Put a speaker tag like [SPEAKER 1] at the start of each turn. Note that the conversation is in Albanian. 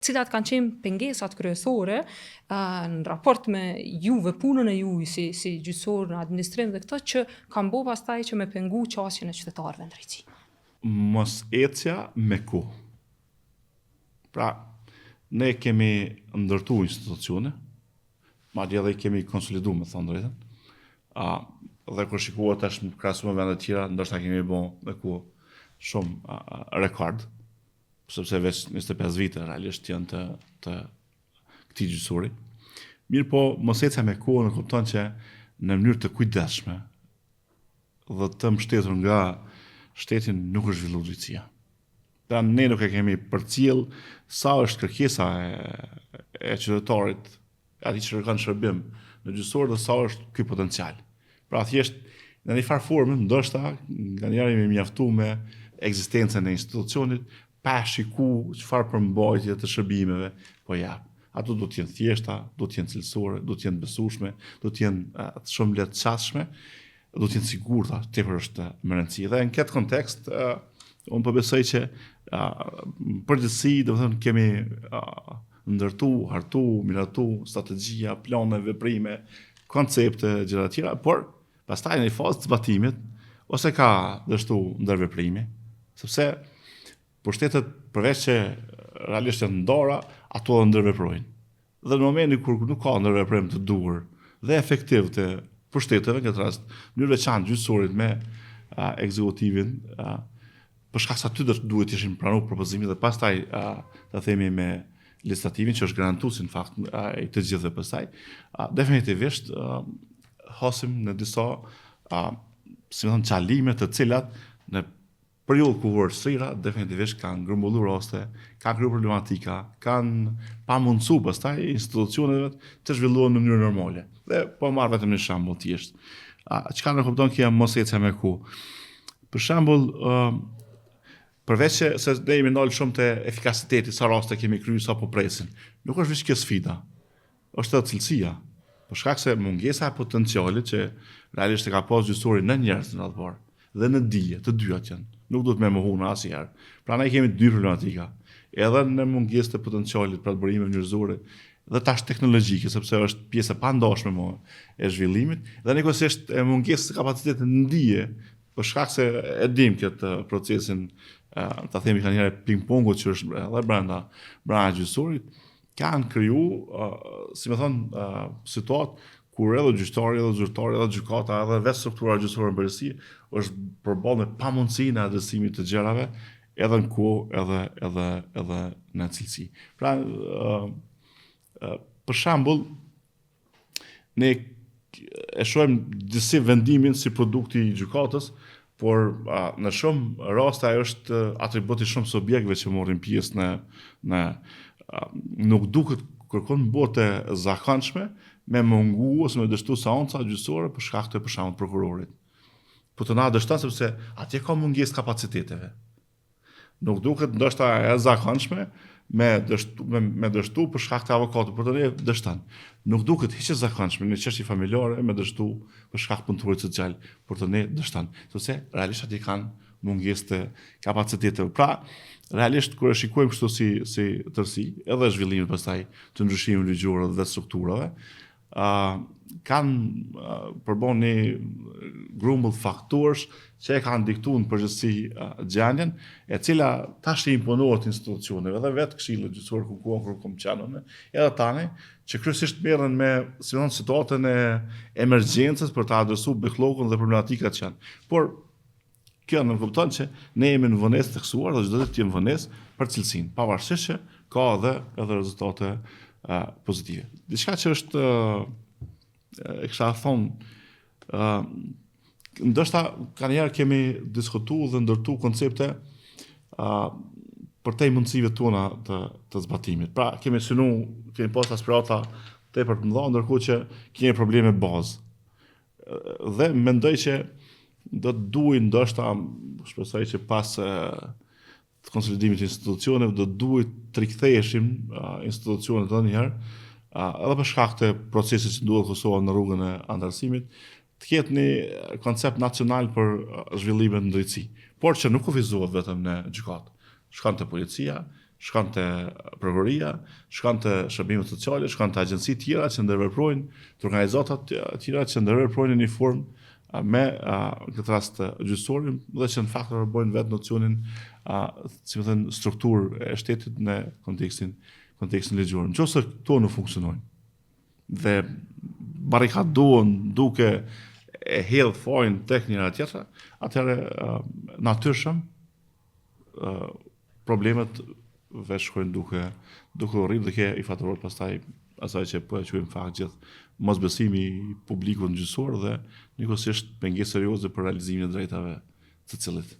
[SPEAKER 1] Cilat kanë qenë pengesat kryesore në raport me juve, punën e juj si, si gjyqësor në administrim dhe këto që kanë bo pastaj që me pengu qasjen e qytetarëve në drejtësi?
[SPEAKER 2] Mos ecja me kohë. Pra, ne kemi ndërtu institucione, madje edhe i kemi konsolidu, me thonë drejtën, a, dhe kur shikohet tash në krahasim me vendet tjera, ndoshta kemi bo me kohë shumë a, a, rekord, sepse veç 25 vite realisht janë të, të këtij gjyqësori. Mirëpo, mos ecja me kohë nënkupton që në mënyrë të kujdesshme dhe të mbështetur nga shteti nuk është zhvillu drejtësia. Pra ne nuk e kemi përcjell sa është kërkesa e, e qytetarit atij që kërkon shërbim në gjyqësor dhe sa është ky potencial. Pra thjesht në një farë forme ndoshta nganjëherë jemi mjaftu me ekzistencën e institucionit pa shiku çfarë përmbajtje të shërbimeve po jap. Ato do të jenë thjeshta, do të jenë cilësore, do të jenë besueshme, do të jenë uh, shumë lehtë qasshme, do të jenë sigurta, tepër është me rëndësi. Dhe në këtë kontekst, uh, unë po besoj që uh, në përgjithësi, domethënë, kemi uh, ndërtu, hartu, miratu, strategjia, plane, veprime, koncepte, gjëra të tjera, por pastaj në fazë të zbatimit ose ka dështu ndërveprimi, sepse pushtetet përveç që realisht janë ndara, ato edhe ndërveprojnë. Dhe në momentin kur nuk ka ndërveprim të duhur dhe efektiv të pushteteve, në këtë rast, në mënyrë veçantë gjyqësorit me a, ekzekutivin, a, për shkak se aty do të duhet të ishin pranu propozimi dhe pastaj a, ta themi me legjislativin që është garantuesi në fakt a, i të gjithëve pastaj, a, definitivisht a, hasim në disa a, si me thënë, çalime të cilat në periudhë kohore të shtrira definitivisht kanë grumbullu raste, kanë kriju problematika, kanë pamundësu pastaj institucioneve të zhvillohen në mënyrë normale. Dhe po marr vetëm një shembull thjesht. A, çka nënkupton kjo mos ecja me kohë? Për shembull, uh, përveç se, se ne jemi ndalë shumë te efikasiteti, sa raste kemi kryer, sa po presin. Nuk është veç kjo sfida. Është edhe cilësia. Për shkak se mungesa e potencialit që realisht e ka pas gjyqësori në njerëz në radhë parë dhe në dije, të dyja janë. Nuk duhet me mohu në asnjëherë. Pra ne kemi dy problematika. Edhe në mungesë të potencialit pra të burimeve njerëzore dhe tash teknologjike, sepse është pjesë e pandashme më e zhvillimit, dhe njëkohësisht e mungesës së kapacitetit në dije, për shkak se e dim këtë procesin, ta themi nganjëherë ping-pongut që është edhe brenda brenda gjyqësorit, kanë kriju, si me thonë, situatë kur edhe gjyqtari, edhe zyrtari, edhe gjykata, edhe vetë struktura gjyqësore në përgjithësi është përballë me pamundësinë e adresimit të gjërave edhe në kohë, edhe edhe edhe në cilësi. Pra, për shembull, Ne e shohim disi vendimin si produkti i gjykatës, por a, në shumë raste ajo është atribut i shumë subjekteve që marrin pjesë në në a, nuk duket kërkon në botë e zakonshme me mungu ose me dështu seanca gjyqësore për shkak të për shembull prokurorit. Po te na dështon sepse atje ka mungesë kapaciteteve. Nuk duket ndoshta e zakonshme me dështu me, me dështu për shkak të avokatit, por te ne dështon. Nuk duket hiç e zakonshme në çështje familjare me dështu për shkak të punëtorit social, por te ne dështon. Sepse realisht aty kanë mungesë të kapaciteteve. Pra, realisht kur e shikojmë kështu si si tërësi, edhe zhvillimin pastaj të ndryshimeve ligjore dhe strukturave, uh, kanë uh, përbon një grumbull faktorësh që e kanë diktu në përgjithësi uh, gjendjen, e cila tash i imponohet institucioneve dhe vetë Këshillit Gjyqësor ku kohën kur kom qenë unë, edhe tani që kryesisht merren me, si me thonë, situatën e emergjencës për të adresu backlogun dhe problematikat që janë. Por Kjo nënkupton që ne jemi në vonesë të theksuar dhe çdo ditë jemi në vonesë për cilësinë, pavarësisht që ka edhe edhe rezultate uh, pozitive. Diçka që është uh, e kisha thonë uh, ndoshta kanjëherë kemi diskutu dhe ndërtu koncepte uh, përtej mundësive tona të, të zbatimit. Pra, kemi synu, kemi pas aspirata tepër të mëdha, ndërkohë që kemi probleme bazë. Dhe mendoj që do të duhej ndoshta shpresoj që pas të konsolidimit të institucioneve do të duhej të riktheheshim institucionet edhe një herë, edhe për shkak të procesit që ndodhet Kosova në rrugën e anëtarësimit, të ketë një koncept nacional për zhvillimet në drejtësi, por që nuk kufizohet vetëm në gjykatë. Shkon te policia, Shkon te prokuroria, shkon te shërbimet sociale, shkon te agjenci tjera që ndërveprojnë, te organizatat tjera që ndërveprojnë në një formë me në këtë rast gjyqësorin dhe që në fakt përbëjnë vetë nocionin si me thënë strukturë e shtetit në kontekstin kontekstin ligjor. Në qoftë se këto nuk funksionojnë dhe barrikadohen duke e hedh fajin tek njëra tjetra, atëherë natyrshëm problemet veç shkojnë duke duke u rritur dhe kjo i faturohet pastaj asaj që po e quajmë fakt gjithë mosbesimi i publikut në gjyqësor dhe njëkohësisht pengesë serioze për realizimin e drejtave të secilit.